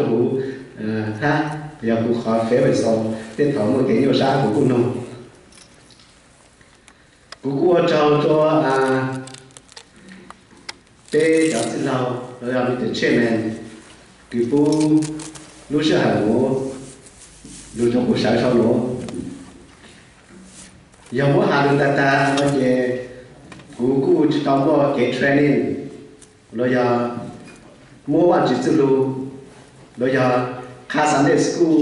kuv hab, yog kuv qhov favorite song, tej thaum muaj kev nyuaj sab kuv kuj noog. Kuv kuj ua tsaug rua peb cov txwj laug los yog peb cov chairman kws pub lub sij hawm nuav lug rua kuv sawv sau nuav. Yog muab has lug tag tag no ces kuv kuj tsis tau muaj kev training los yog muab Vaajtswv txuj lug los yog qha Sunday school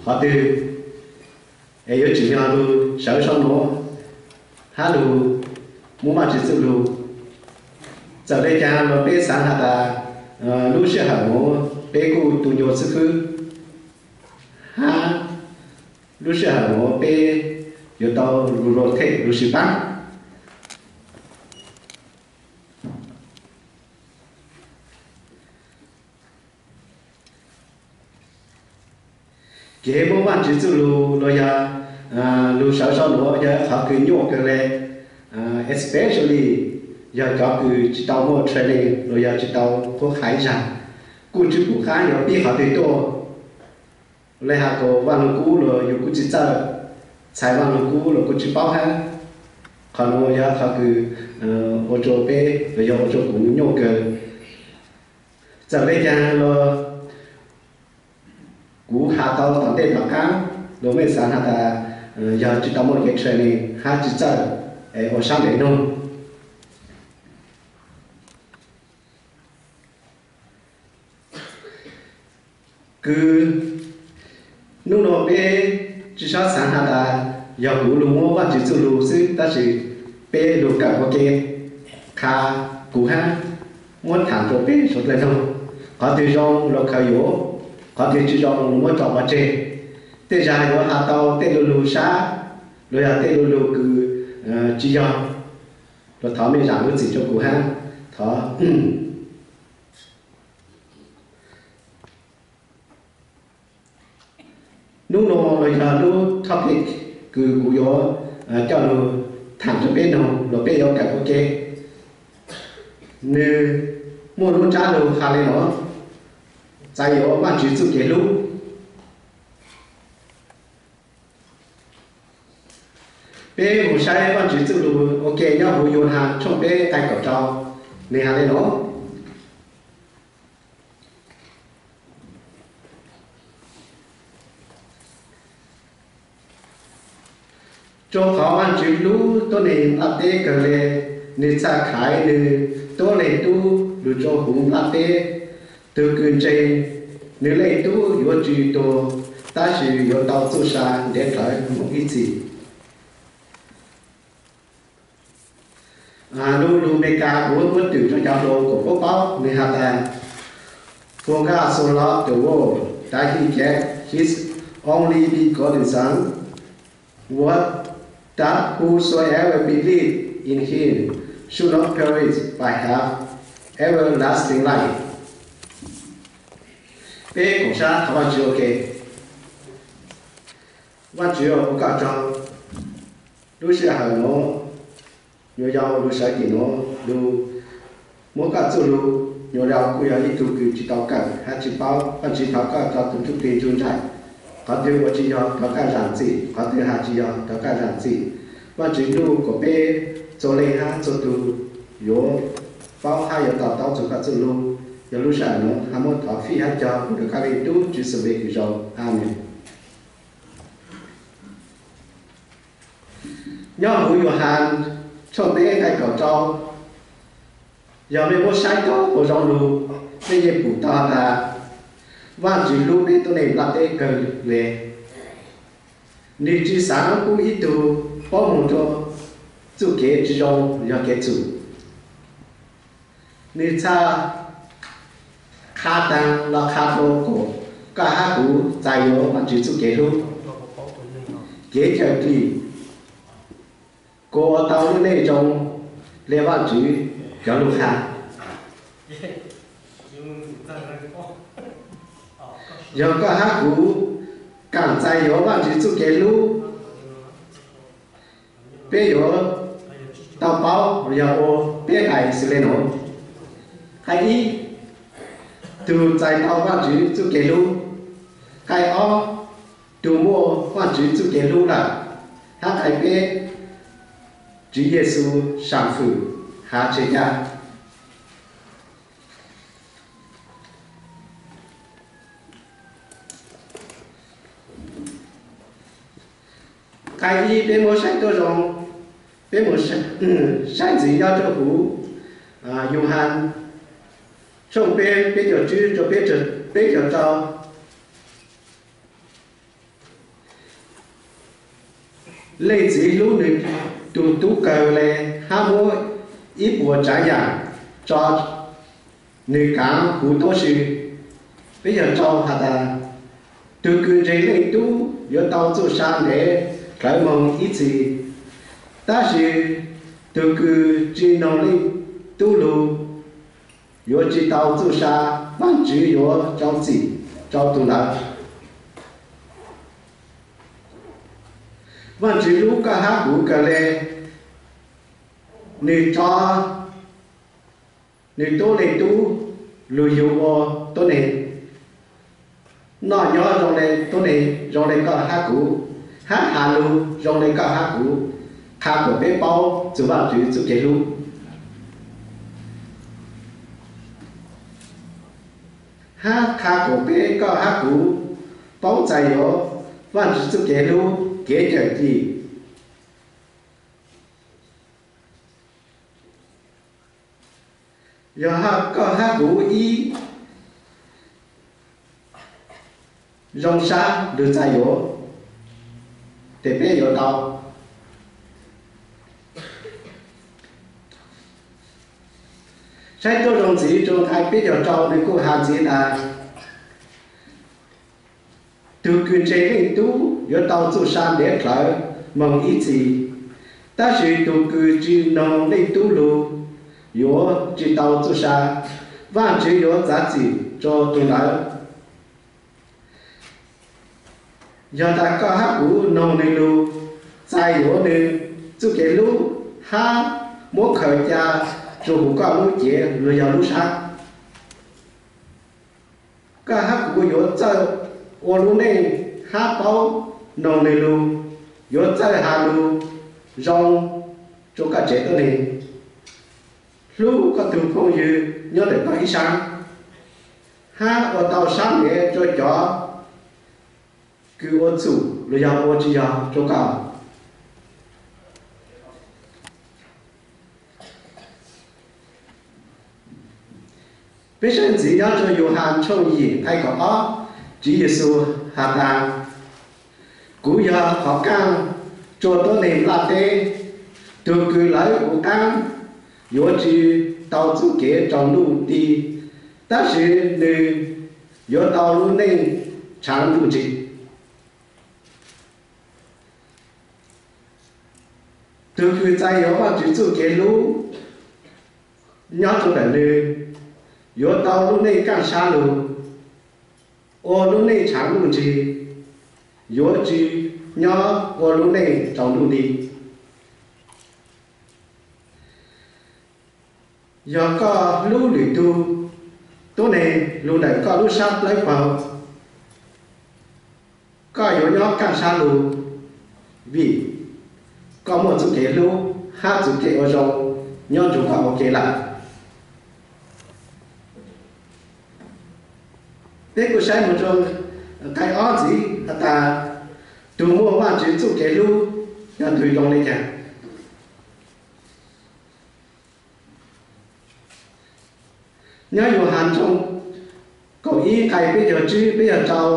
qhov twg es yuav tsim nyog lug sawv sau nuav hab lug muab Vaajtswv txuj lug. Txawm le caag los peb xaav has tas lub sij hawm nuav peb kuj tu ncua xwb fwb, hab lub sij hawm nuav peb yuav tau lug rotate lug sib paab. Kev muab Vaajtswv txuj lug los yog lug sawv sau nuav yog qhov kws nyuaj kawg le, especially yog cov kws tsis tau muaj training los yog tsis tau qhuab qha ib zag, kuj tsis pum qab yuav pib qhov twg tuaj. Le has kuas Vaaj Lug Kub los yus kuj tsis txawj, txhais Vaaj Lug Kub los kuj tsis paub hab. Qhov nuav yog qhov kws ua rua peb los yog ua rua kuv nyuaj kawg. Txawm le caag los kuv has tau tom ntej tom qaab los mej xaav has tas yog tsis tau muaj kev training hab tsis txawj es ua sab ntev nug. Kws nub nua peb tsi xob xaav has tas yog kuv lug muab Vaajtswv txuj lug xwb, tab sis peb lug kawm ua ke, qha kuv hab muab thaam rua peb suav dlawg noog. Qhov twg zoo los khaws yuav, qhov twg tsi zoo los muab tso pov tseg. Tej zag yuav has tau tej lu lug sab los yog tej lu lug kws tsi yog, los thov mej zaam lub txim rua kuv hab. Thov. Nub nua los yog lub topic kws kuv yuav coj lug thaam rua peb noog los peb yuav kawm ua ke. Nwg muaj lub ntsab lug has le nuav: Txais yuav Vaajtswv txuj kev hlub. Peb moog saib Vaajtswv txuj lug ua ke nyob huv Yuhas tshooj peb nqai kaum rau, nwg has le nuav: Rua qhov Vaajtswv hlub tuab neeg nplaj teb kawg le, nwg txhaj khaiv nwg tuab leeg Tub lug rua huv nplaj teb. Tug kws ntseeg nwg leej Tub yuav tsi tuag, tab sis yuav tau txuj sa ntev plawv moog ib txhis. Lug lug Meskas kuv muab twm rua cov hluas kuas paub paub, nwg has tas: For God so loved the world that he gave his only begotten Son, what, that whosoever believe in him should not perish but have everlasting life. Peb koom sab thov Vaajtswv ua ke. Vaajtswv, ua koj tsaug, lub sij hawm nuav nyuas yog lug sawv tim nuav lug muab koj txuj lug, nyuas yog kuj yog ib tug kws tsi tau kawm hab tsi paub. Vaajtswv, thov koj tso tug ntsuj plig ntsug nraim, qhov twg ua tsi yog thov koj zaam txim, qhov twg has tsi yog thov koj zaam txim. Vaajtswv, nub kuas peb txhua leej hab txhua tug yuav paub hab yuav to taub txug koj txuj lug. Yog lub sij hawm nuav hab muab thov fij hab cog rua koj leej Tub Tswv Yexus Khetos lub npe kws zoo, Amees. Nyob huv Yuhas tshooj peb nqai kaum rau, yog mej muab saib tau ua zoo lug, mej yeej pum tau tas Vaajtswv hlub peb tuab neeg nplaj teb kawg le. Nwg tsi xaav pub ib tug paub moog rua txuj kev tsi zoo yog kev txhum. Nwg txhaj qha taag los qha rua kuas koj hab kuv txais yuav Vaajtswv txuj kev hlub, kev cawm dim, kuas ua tau lub neej zoo le Vaajtswv cov lug qha. Yog koj hab kuv kaam txais yuav Vaajtswv txuj kev hlub, peb yuav tau paub yog ua peb hais xws le nuav. Qhov ib, Tug txais tau Vaajtswv txuj kev hlub. Nqai ob, tug muaj Vaajtswv txuj kev hlub lawm, hab nqai peb, Tswv Yexus saam fwm has tseg ca. Nqai ib peb muab saib tuab zoo, peb mus saib ntxiv nyob rua huv Yauhas tshooj peb, peb caug tswb rua peb caug rau. Leej txiv hlub nwg tug tub kawg le, hab muab ib puas tsaav yaam tso nwg kaav huv tuab si. Peb caug rau has tas, tug kws ntseeg Leej Tub yuav tau txuj sa ntev dlawv moog ib txhis, tab sis tug kws tsi noog Leej Tub lug yuav tsi tau txuj sa. Vaajtswv yuav rau txim rau tug ntawd. Vaajtswv hlub koj hab kuv kawg le, nwg tso nwg tuab Leej Tub lug yug ua tuab neeg, noj nyob zoo le tuab neeg, zoo le koj hab kuv, hab has lug zoo le koj hab kuv, qha kuas peb paub txug Vaajtswv txuj kev hlub, hab qha kuas peb, koj hab kuv, paub txais yuav Vaajtswv txuj kev hlub kev cawm dim. Yog koj hab kuv ib zoo sab lug txais yuav, tes peb yuav tau. Saib tuab zoo ntxiv rua nqai peb caug rau, nwg kuj has ntxiv tas, tug kws ntseeg Leej Tub yuav tau txuj sa ntev dlawv moog ib txhis, tab sis tug kws tsi noog Leej Tub lug yuav tsi tau txuj sa. Vaajtswv yuav txav txim rua tug ntawd. Yog tas koj hab kuv noog nwg lug, txais yuav nwg txuj kev hlub, hab muab khaws ca rua huv koj lub cev lug yog lub sab, koj hab kuv yuav txawj ua lub neej hab paub noog nwg lug, yuav txawj has lug zoo rua koj tsev tuab neeg, hlub koj tug phooj ywg nyob ntawm koj ib sab, hab ua tau sab ntev rua cov kws ua txhum lug yog ua tsi yog rua koj. Peb saib ntxiv nyob rua Yauhas tshooj yim nqai kaum ob, Tswv Yexus has tas, kuv yog qhov kaaj rua tuab neeg nplaj teb, tug kws lawv kuv qaab yuav tsi tau txuj kev tsaus ntuj nti, tab sis nwg yuav tau lub neej tshaav ntuj nrig. Tug kws txais yuav Vaajtswv txuj kev hlub nyob rua ntawm nwg, yuav tau lub neej kaaj sab lug, ua lub neej tshaav ntuj nrig, yuav tsi nyob ua lub neej tsaus ntuj nti. Yog koj hlub lwm tug tuab neeg lug ntawm koj lub sab dlawb paug, koj yuav nyob kaaj sab lug, vim koj muaj txuj kev hlub hab txuj kev ua zoo nyob nrug koj ua ke lawm. Peb kuj saib moog rua nqai ob ntxiv has tas, tug muaj Vaajtswv txuj kev hlub yog tug zoo le caag. Nyob Yauhas tshooj kaum ib nqai peb caug tsib peb caug rau,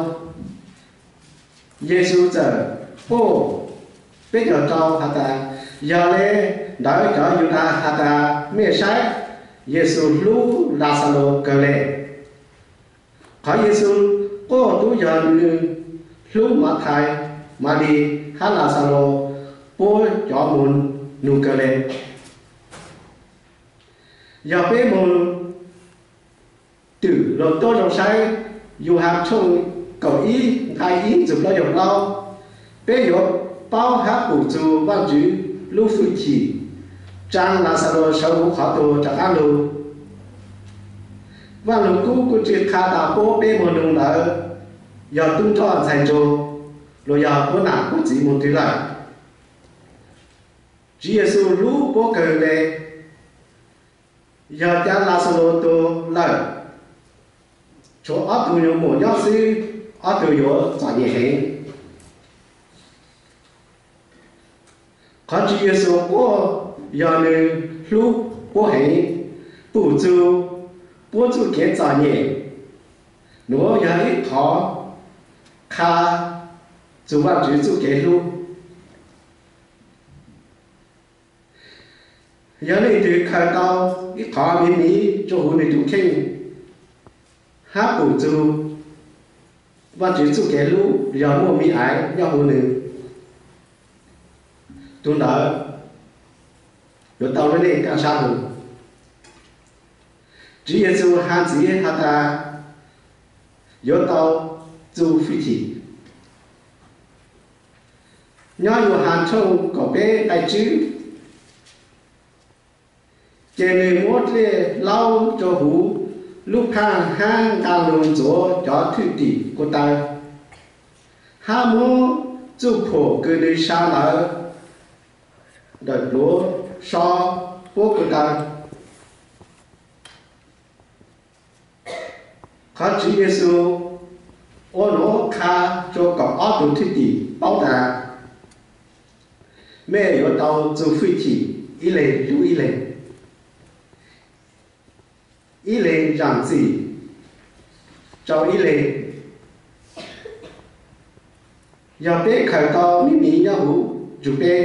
Yexus txawm quaj, peb caug rau has tas, yog le ntawd cov Yudas has tas mej saib Yexus hlub Laxalus kawg le. Qhov Yexus quaj tub yog nwg hlub Mathais, Malis hab Laxalus puab cov mus nug kawg le. Yog peb moog twm lug tuab zoo saib Yauhas tshooj kaum ib nqai ib txug plaub caug plaub, peb yuav paub hab pum txug Vaajtswv lub fwj chim tsaa Laxalus sawv huv qhov tuag rov qaab lug. Vaaj Lug Kub kuj tsi qha tas puab peb moog nug ntawd yog tub nroj ntxhais ntsuag, los yog puab nam puab txiv moog twg lawm. Tswv Yexus hlub puab kawg le. Yog ca Laxalus tuag lawm, tshuav ob tug nyuas muam nyob xwb, ob tug yuav txom nyem heev. Qhov Tswv Yexus quaj yog nwg hlub puab heev, pum txug puab txuj kev txom nyem. Nuav yog ib qhov qha txug Vaajtswv txuj kev hlub. Yog leej twg khaws tau ib qhov miv miv rua huv nwg tug kheej, hab pum txug Vaajtswv txuj kev hlub, yog muaj miv aiv nyob huv nwg, tug ntawd yuav tau lub neej kaaj sab lug. Tswv Yexus has ntxiv has tas yuav tau txuj fwj chim. Nyob Yauhas tshooj kaum peb nqai tswb, ces nwg muab dlej laub rua huv lub phaaj hab nqaa lug ntxuav cov thwj tim ko taw, hab muab txuj phuam kws nwg sa ntawd ntawm pluav so puab ko taw. Qhov Tswv Yexus ua nuav qha rua kaum ob tug thwj tim paub tas mej yuav tau txuj fwj chim ib leeg lub ib leeg, ib leeg zaam txim rua ib leeg. Yog peb khaws tau miv miv nyob huv ntsug peb,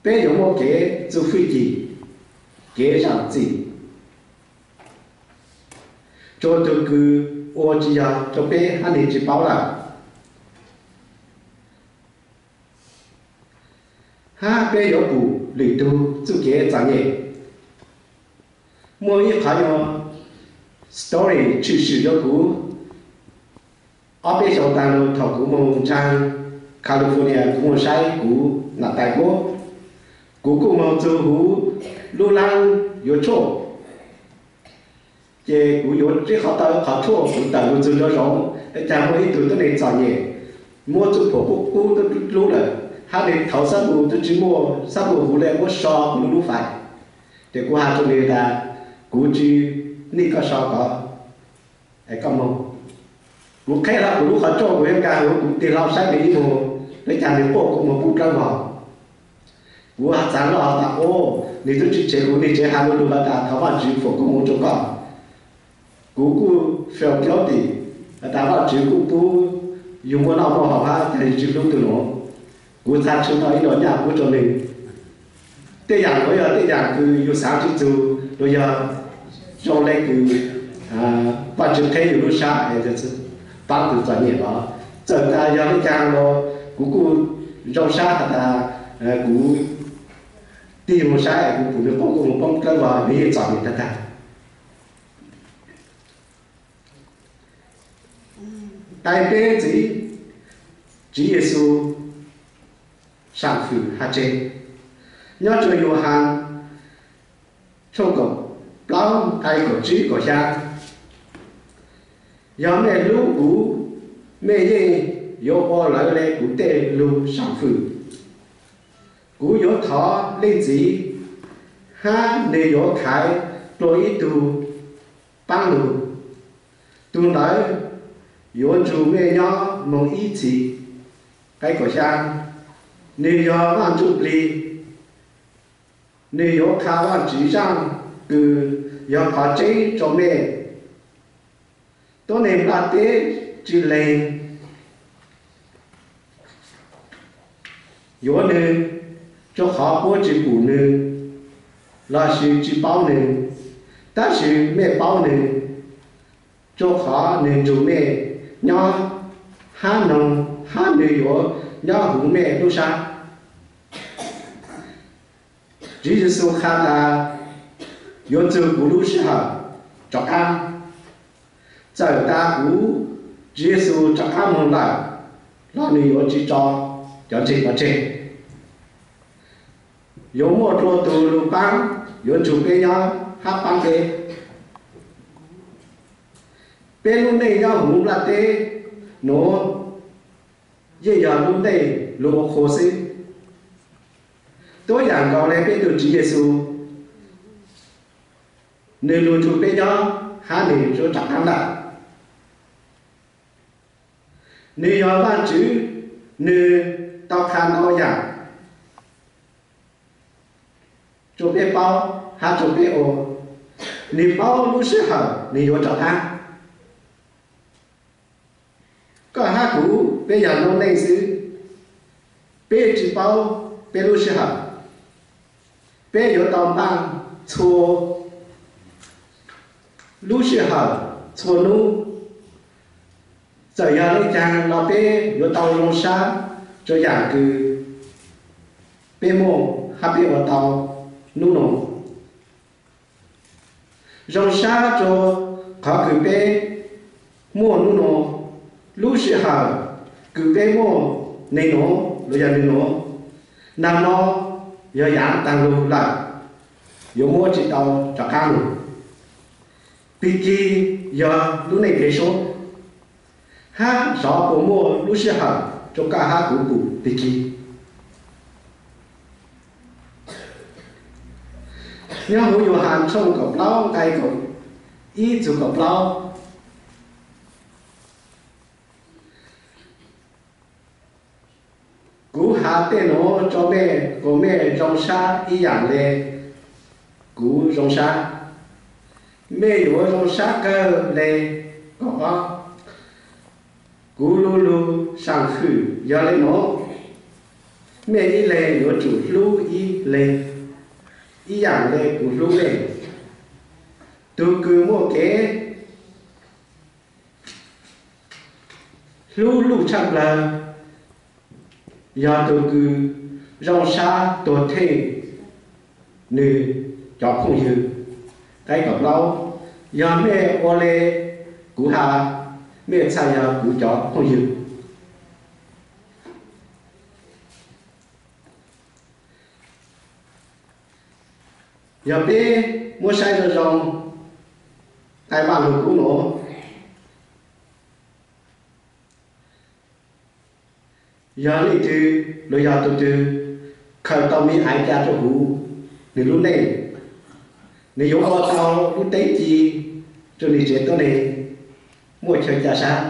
peb yuav muaj kev txuj fwj chim, kev zaam txim rua tug kws ua tsi yog rua peb hab nwg tsi paub lawm. Hab peb yuav pum lwm tug txuj kev txom nyem. Muaj ib qhov nyuas story tshwm sim rua kuv. Ob peb xyoos taag lug thaum kuv moog ntsaag California, kuv moog saib kuv nam tais puab, kuv kuj moog txug huv lub laab yuav tshuaj. Ces kuv yuav ib qhov taw qhov tshuaj, kuv tawm lug txug nraum zoov, ua caag muaj ib tug tuab neeg txom nyem, muab txuj phuam qub qub dlub dlub lawm, hab nwg thauv xab npum tub tsi muaj, xab npum huv le muab so kuv lub lub fais. Ces kuv has rua nwg tas, kuv tsi nij koj so ko, koj moog. Kuv qheb hlo kuv lub qhov tshuaj, kuv yuav nkaag huv, kuv tig hlo saib nwg ib moog, ua caag nwg quaj kua muag poob dlawb vog. Kuv has txav lug has tas, o, nwg tub tsi tshev kuv, nwg tseem has lug lug has tas thov Vaajtswv foom koob moov rua koj. Kuv kuj feel guilty has tas Vaajtswv kuj pub yug muaj noj muaj haus hab caag yug tsi hlub tug nuav. Kuv txhaj tshu tau ib nra nyaj pub rua nwg. Tej yaam nuav yog tej yaam kws yug xaav tsi txug, los yog zoo le kws Vaajtswv qheb yug lub sab, paab tug txom nyem los. Txawm tas yog le caag los kuv kuj zoo sab has tas kuv tig moog saib, kuv pum nwg quaj kua muag poob dlawb vog, nwg yeej txom nyem tag tag. Nqai peb ntxiv, Tswv Yexus saam fwm hab tseg. Nyob rua Yauhas tshooj kaum plaub nqai kaum tsib kaum xyaa, yog mej hlub kuv, mej yeej yuav ua lawv le kuv tej lug saam fwm. Kuv yuav thov Leej Txiv, hab nwg yuav thaiv dlua ib tug paab lug. Tug ntawd yuav nrug mej nyob moog ib txhis. Nqai kaum xyaa, nwg yog Vaaj Ntsuj Plig. Nwg yuav qha Vaajtswv zaaj kws yog qhov tseeb rua mej. Tuab neeg nplaj teb tsi leeg yuav nwg, rua qhov puab tsi pum nwg lossis tsi paub nwg, tab sis mej paub nwg, rua qhov nwg nrug mej nyob hab noog, hab nwg yuav nyob huv mej lub sab. Tswv Yexus qha tas, yuav txug kuv lub sij hawm rov qaab. Txawm tas kuv, Tswv Yexus, rov qaab moog lawm los nwg yuav tsi tso cov ntseeg pov tseg. Yuav muaj dlua tug lug paab, yuav nrug peb nyob hab paab peb. Peb lub neej nyob huv nplaj teb nuav yeej yog lub neej lug ua qhua xwb. Tuab yaam nkaus le peb tug Tswv Yexus, nwg lug nrug peb nyob hab nwg yuav rov qaab lawm. Nwg yog Vaajtswv, nwg tau qha ntau yaam rua peb paub hab rua peb ua. Nwg paub lub sij hawm nwg yuav rov qaab. Koj hab kuv peb yog noob neej xwb, peb tsi paub peb lub sij hawm. Peb yuav tau npaaj txhua lub sij hawm, txhua nub. Txawm yog le caag los peb yuav tau zoo sab rua yaam kws peb muaj hab peb ua tau nub nua. Zoo sab rua qhov kws peb muaj nub nua, lub sij hawm kws peb muaj nwg nua, los yog nwg nua, nag mo yog yaav taag lug lawm, yuav muab tsi tau rov qaab lug. Pig kig yog lub neej kev suab, hab xyov puas muaj lub sij hawm rua koj hab kuv pum pig kig. Nyob huv Yuhas tshooj kaum plaub nqai kaum ib txug kaum plaub, kuv has tej nuav rua mej kuas mej zoo sab ib yaam le kuv zoo sab. Mej yuav zoo sab kawg le. Kaum ob, kuv lu lug saam hwm yog le nuav, mej ib leeg yuav tsum hlub ib leeg ib yaam le kuv hlub mej. Tug kws muaj kev hlub luj tshaj plawg yog tug kws zoo sab tuag theej nwg cov phooj ywg. Nqai kaum plaub, yog mej ua le kuv has, mej txhaj yog kuv cov phooj ywg. Yog peb muab saib zoo zoo nqai Vaaj Lug Kub nuav, yog leej twg los yog tug twg khaws tau me aiv ca rua huv nwg lub neej, nwg yuav ua tau lub teb ci rua nwg tsev tuab neeg muaj chaw ca sab.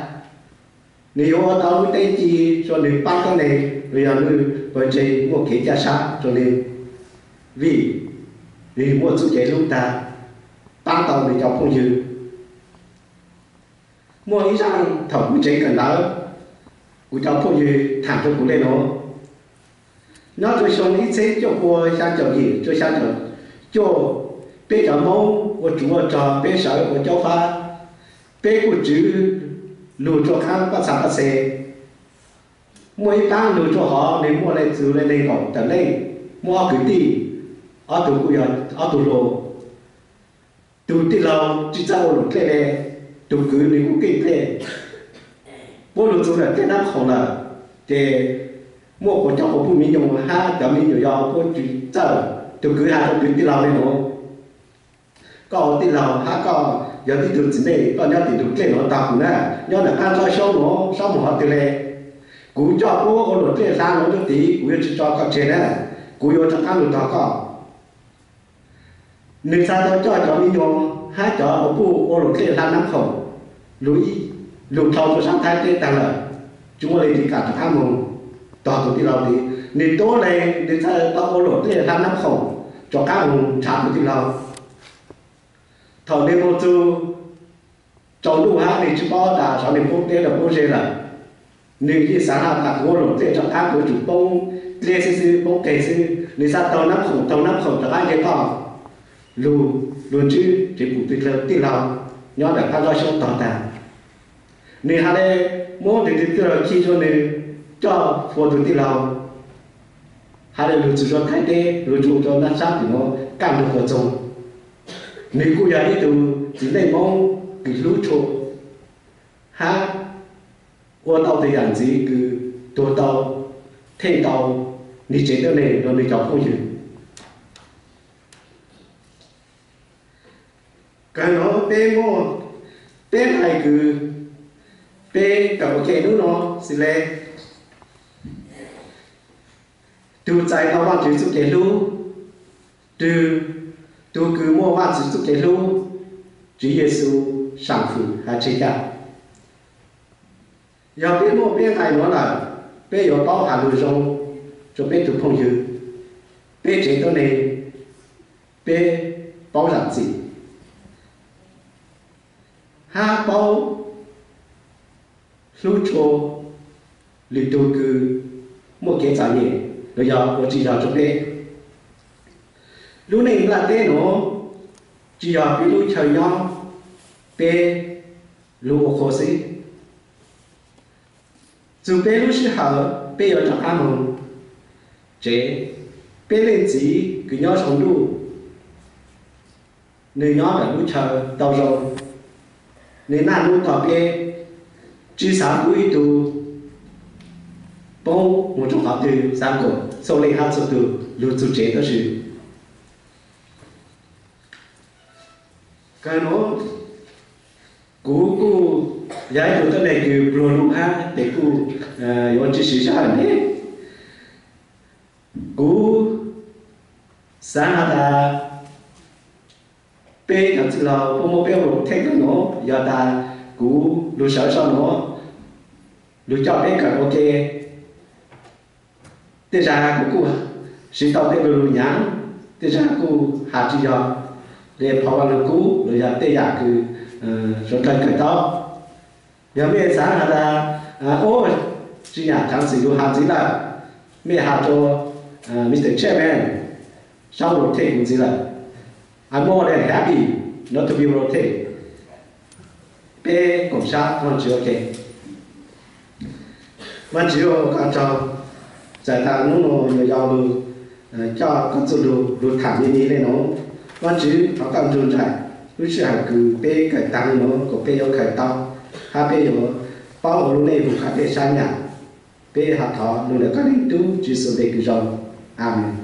Nwg yuav ua tau lub teb ci rua nwg paab tuab neeg los yog nwg pawg ntseeg muaj kev ca sab rua nwg, vim nwg muaj txuj kev hlub taag, paab tau nwg cov phooj ywg. Muaj ib zaaj thaum kuv tsev kawm ntawv, kuv cov phooj ywg thaam rua kuv le nuav. Nyob rua xyoo ib txheeb cuaj pua xyaa caum yim rua xyaa caum cuaj, peb cov Moob ua tsov ua rog, peb sawv ua caub fab, peb kuj tswv lug rua qaab paj txha paj xev. Muaj ib paab lug rua hov, nwg muaj le txug le neeg nkaum tawm leej, muaj ob kwv tij, ob tug kuj yog ob tug hluas. Tug tij laug tsi txawj ua luam dlej le, tug kwv nwg kuj keej dlej. Puab lug txug ntawm dlej Nab Khoom lawm, ces muaj quas cov quas puj me nyuam hab cov me nyuam yau puab tsi txawj. Tug kwv has rua tug tij laug le nuav, koj ua tij laug hab koj yog ib tug txiv neej, koj nyob tim ntug dlej nuav tog kuv na, nyob ntawm qaab tsob xyoob nuav, xob moog qhov twg le. Kuv coj puab ua luam dlej hla nuav rua tid, kuv yuav tsi tso koj tseg na, kuv yuav rov qaab lug tog koj. Nwg txhaj tau coj cov me nyuam hab cov quas puj ua luam dlej hla Nab Khoom, lug dhau rua saab Thaib teb taag lawm, tsi muaj leej twg kam rov qaab moog tog tug tij laug tid. Nwg tuab leeg nwg txhaj tau ua luam dlej hla Nab Khoom rov qaab moog nrhav tug tij laug. Thaum nwg moog txug tsaus ntuj hab nwg tsi paub tas sav nwg poob teb lawm poob ze lawm, nwg yeej xaav has tas kuv ua luam dlej rov qaab kuv yuav tsum poob dlej xwb xwb, poob qeg xwb. Nwg txhaj taug Nab Khoom, taug Nab Khoom rov qaab nce toj lug, lug ntsib tsev pum tij laug nyob ntawm qaab tsob xyoob tog taag. Nwg has le muab tug tij laug khi rua nwg, coj ua tug tij laug, has le lug txug rua Thaib teb, lug txug rua nab sab tim nuav kaj ntug quas txoog. Nwg kuj yog ib tug txiv neej Moob kws hlub tshua hab ua tau tug yaam ntxiv kws tuag tau, theej tau nwg tsev tuab neeg los nwg cov phooj ywg. Kawg nuav peb muaj Peb hais kws peb kawm ua ke hnub no xws le tug txais tau Vaajtswv txuj kev hlub, tug, tug kws muaj Vaajtswv txuj kev hlub, Tswv Yexus saam fwm has tseg ca. Yog peb muaj peb nqai nuav lawm, peb yuav paub has lug zoo rua peb tug phooj ywg, peb tsev tuab neeg, peb paub zaam txim hab paub hlub tshua lwm tug kws muaj kev txom nyem los yog ua tsis yog rua peb. Lub neej nplaj teb nuav tsis yog peb lub chaw nyob, peb lug ua qhua xwb. Txug peb lub sij hawm peb yuav rov qaab moog tsev, peb leej txiv kws nyob sau ntuj, nwg nyob ntawm lub chaw tau zoo, nwg naj nub tog peb, tsi xaav kuv ib tug poob moog rua qhov twg, xaav kuas txhua leej hab txhua tug lug txug tsev tab sis kawg nuav kuv kuj yog ib tug tuab neeg kws pluag lug hab tes kuj yuav tsi siv sab hawm ne. Kuv xaav has tas peb cov txwj laug puab muab peb ua luam thej kawg nuav, yog tas kuv lug sawv zog nuav, lug coj peb kawm ua ke, tej zag kuv kuj siv tau tej lug lug nyaav, tej zag kuj has tsi yog, le phov vaj lug kub los yog tej yaam kws suav dlawg kawm tau. Yog mej xaav has tas, ub, tsi yaam tshaav xwm lug has ntxiv lawm, mej has rua Mr Chairman, sab luam thej kuv ntxiv lawm. I'm more than happy not to be rotate. Peb koom sab Vaajtswv ua ke. Vaajtswv ua koj tsaug, txawm tas nub nuav yuav yog lug coj koj txuj lug lug tham me me le nuav. Vaajtswv thov koj nrug nraim lub sij hawm kws peb kawm taag le nuav kuas peb yuav kawm tau, hab peb yuav paub ua lub neej huv qhov tej sab nyam. Peb has thov lug ntawm koj Leej Tub Tswv Yexus npe kws zoo. Amees.